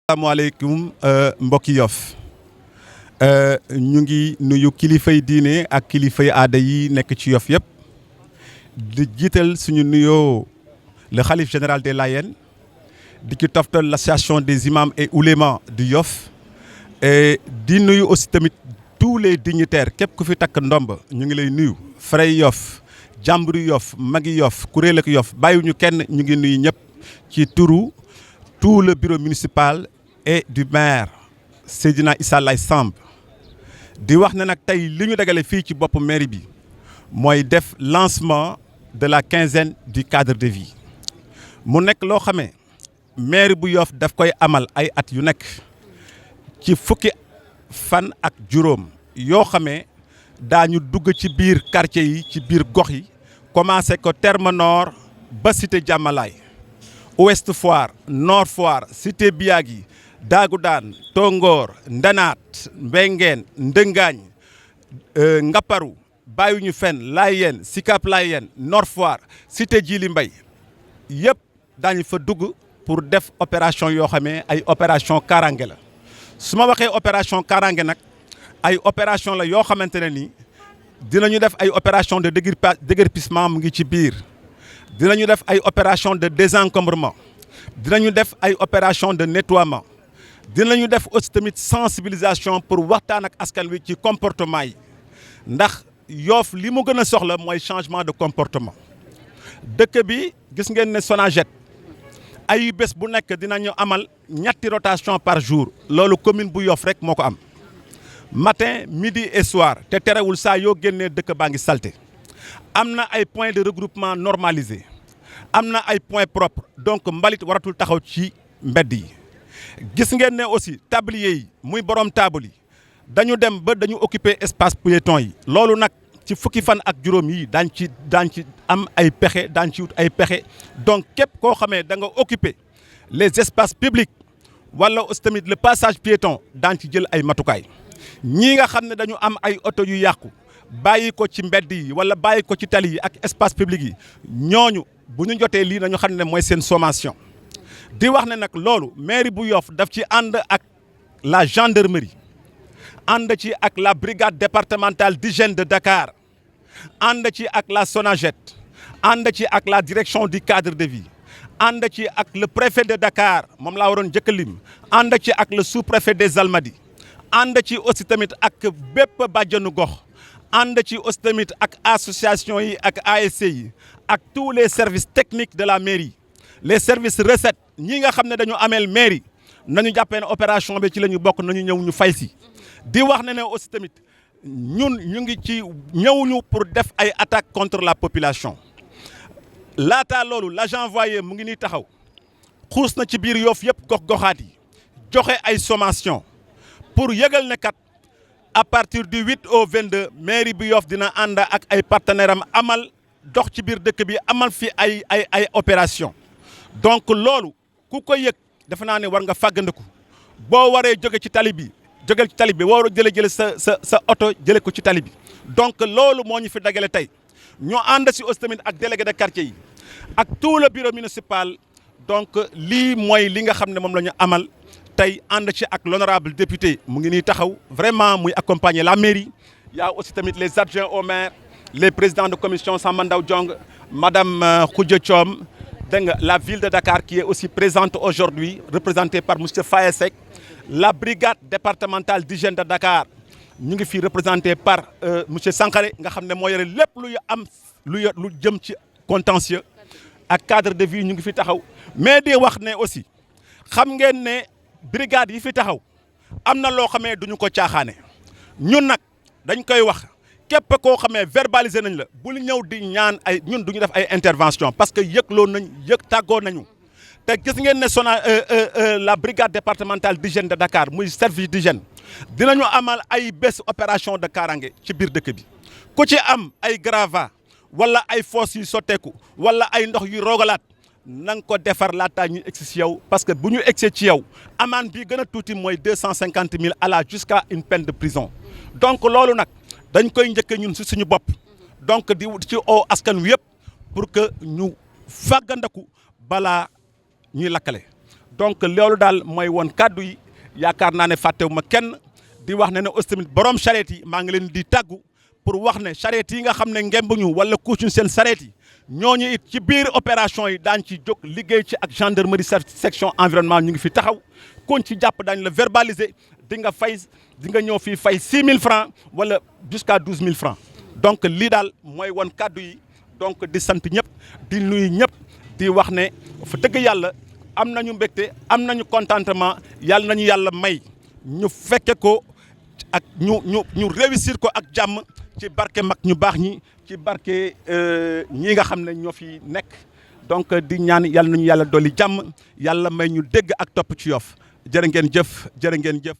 asalaamaaleykum mbokki Yoff ñu ngi nuyu kilifay diine ak kilifay aada yi nekk ci Yoff yëpp di jiital suñu nuyoo le khalife général des Layènes di ci toftal l'association des imams et oulémas du Yoff et di nuyu aussi tamit tous les dignitaires képp ku fi takk ndomb ñu ngi lay nuyu Frey Yoff jàmburu Yoff magi Yoff kuréel ak Yoff bàyyiwuñu kenn ñu ngi nuyu ñëpp ci turu tout le bureau municipal et du maire Seydina Issa Laye Samb di wax ne nag tey li ñu dagale fii ci bopp mairie bi mooy def lancement de la quinzaine du cadre de vie mu nekk loo xamee mairie bu Yoff daf koy amal ay at yu nekk ci fukki fan ak juróom yoo xamee daañu dugg ci biir quartier yi ci biir gox yi commencé ko Terme Nord ba cité Diamalaye Ouest Foire Nord Foire cité Biagui Dagoudane Tongoor Ndanaat Mbengeen Ndëngaañ Ngaparu bàyyiwuñu fenn Layène Sicap Layène Nord Foire cité Djily Mbaye yëpp daañu fa dugg pour def opération yoo xamee ay opération kaaraange la su ma waxee opération kaaraange nag ay opération la yoo xamante ne ni dinañu def ay opération de déguerpissement mu ngi ci biir dinañu def ay opération de désencombrement dinañu def ay opération de nettoiement dinañu def aussi tamit sensibilisation pour waxtaan ak askan wi ci comportement yi ndax Yoff li mu gën a soxla mooy changement de comportement dëkk bi gis ngeen ne Sonaged ay bés bu nekk dinañu amal ñetti rotation par jour loolu commune bu Yoff rek moo ko am matin midi et soir te terewul saa yoo génnee dëkk baa ngi salté am na ay points de regroupement normalisés am na ay points propres donc mbalit waratul taxaw ci mbedd yi gis ngeen ne aussi tablier yi muy borom table yi dañu dem ba dañu occuper espace piéton yi loolu nag ci fukki fan ak juróom yi daañ ci am ay pexe daañ ci wut ay pexe donc képp koo xamee da nga occuper les espaces publics wala aussi tamit le passage piéton daañ ci jël ay matukaay ñii nga xam ne dañu am ay oto yu yàqu bàyyi ko ci mbedd yi wala bàyyi ko ci tali yi ak espace public yi ñooñu bu ñu jotee lii nañu xam ne mooy seen sommation di wax ne nag loolu mairie bu Yoff daf ci ànd ak la gendarmerie ànd ci ak la brigade départementale d'hygiène de Dakar ànd ci ak la Sonaged ànd ci ak la direction du cadre de vie ànd ci ak le préfet de Dakar moom laa waroon njëkk a lim ànd ci ak le sous-préfet des Almadies ànd ci aussi tamit ak bépp bàjjanu gox ànd ci aussi tamit ak association yi ak ASC yi ak tous les services techniques de la mairie les services recettes ñi nga xam ne dañu ameel mairie nañu jàppee ne opération bi ci la ñu bokk nañu ñëw ñu fay si di wax ne aussi tamit ñun ñu ngi ci ñëwuñu pour def ay attaques contre la population laata loolu l'agent voyer mu ngi nii taxaw xuus na ci biir Yoff yëpp gox-goxaat yi joxe ay sommation pour yëgal ne kat à partir du 8 au 22 mairie bi Yoff dina ànd ak ay partenaires am amal dox ci biir dëkk bi amal fi ay opération donc loolu ku ko yëg defe naa ne war nga fàggandiku boo waree jóge ci tali bi jógel ci tali bi waroo jële sa oto jële ko ci tali bi donc loolu moo ñu fi dagale tey ñoo ànd si aussi tamit ak délégué de quartier yi ak tout le bureau municipal donc lii mooy li nga xam ne moom la ñu amal tey ànd ci ak l'honorable député mu ngi nii taxaw vraiment muy accompagner la mairie y a aussi tamit les adjoints au maire les présidents de commission Samba Ndaw Diong madame Khoudia Thiom dégg nga la ville de Dakar qui est aussi présente aujourd'hui représentée par monsieur Faye Seck la brigade départementale d'hygiène de Dakar ñu ngi fii représenté par monsieur Sankaré nga xam ne moo yore lépp lu jëm ci contentieux ak cadre de vie ñu ngi fi taxaw mais di wax ne aussi xam ngeen ne brigade yi fi taxaw am na loo xamee duñu ko caaxaane ñun nag dañ koy wax képp koo xamee verbaliser nañ la bul ñëw di ñaan ay ñun duñu def ay intervention parce que yëgloo nañ tàggoo nañu te gis ngeen ne la brigade départementale d'hygiène de Dakar muy service d'hygiène dinañu amal ay bés opération de kaaraange ci biir dëkk bi ku ci am ay gravats wala ay fosse yu sotteeku wala ay ndox yu rogalaat na nga ko defar laataa ñu egsi ci yow parce que bu ñu egsee ci yow amende bi gën a tuuti mooy 250 000 allant jusqu'à une peine de prison donc loolu nag dañ koy njëkk ñun ci suñu bopp donc di ci oo askan wi yëpp pour que ñu fàggandaku balaa ñuy lakkale donc loolu daal mooy woon kàddu yi yaakaar naa ne fàttewuma kenn di wax ne aussi tamit borom charrette yi maa ngi leen di tàggu pour wax ne charrette yi nga xam ne ngembuñu wala kuucuñ seen charrette yi ñooñu it ci biir opération yi daañ ci jóg liggéey ci ak gendarmerie section environnement ñu ngi fi taxaw kon ci jàpp daañu la verbaliser di nga fay di nga ñëw fii fay 6 000 francs wala jusqu'à 12 000 francs donc lii daal mooy woon kàddu yi donc di sant ñëpp di nuyu ñëpp di wax ne fa dëgg yàlla am nañu mbégte am nañu contentement yàlla nañu yàlla may ñu fekke ko ak ñu réussir ko ak jàmm ci barke mag ñu baax ñi ci barke ñi nga xam ne ñoo fi nekk donc di ñaan yàlla nañu yàlla dolli jàmm yàlla may ñu dégg ak topp ci Yoff jërë ngeen jëf jërë ngeen jëf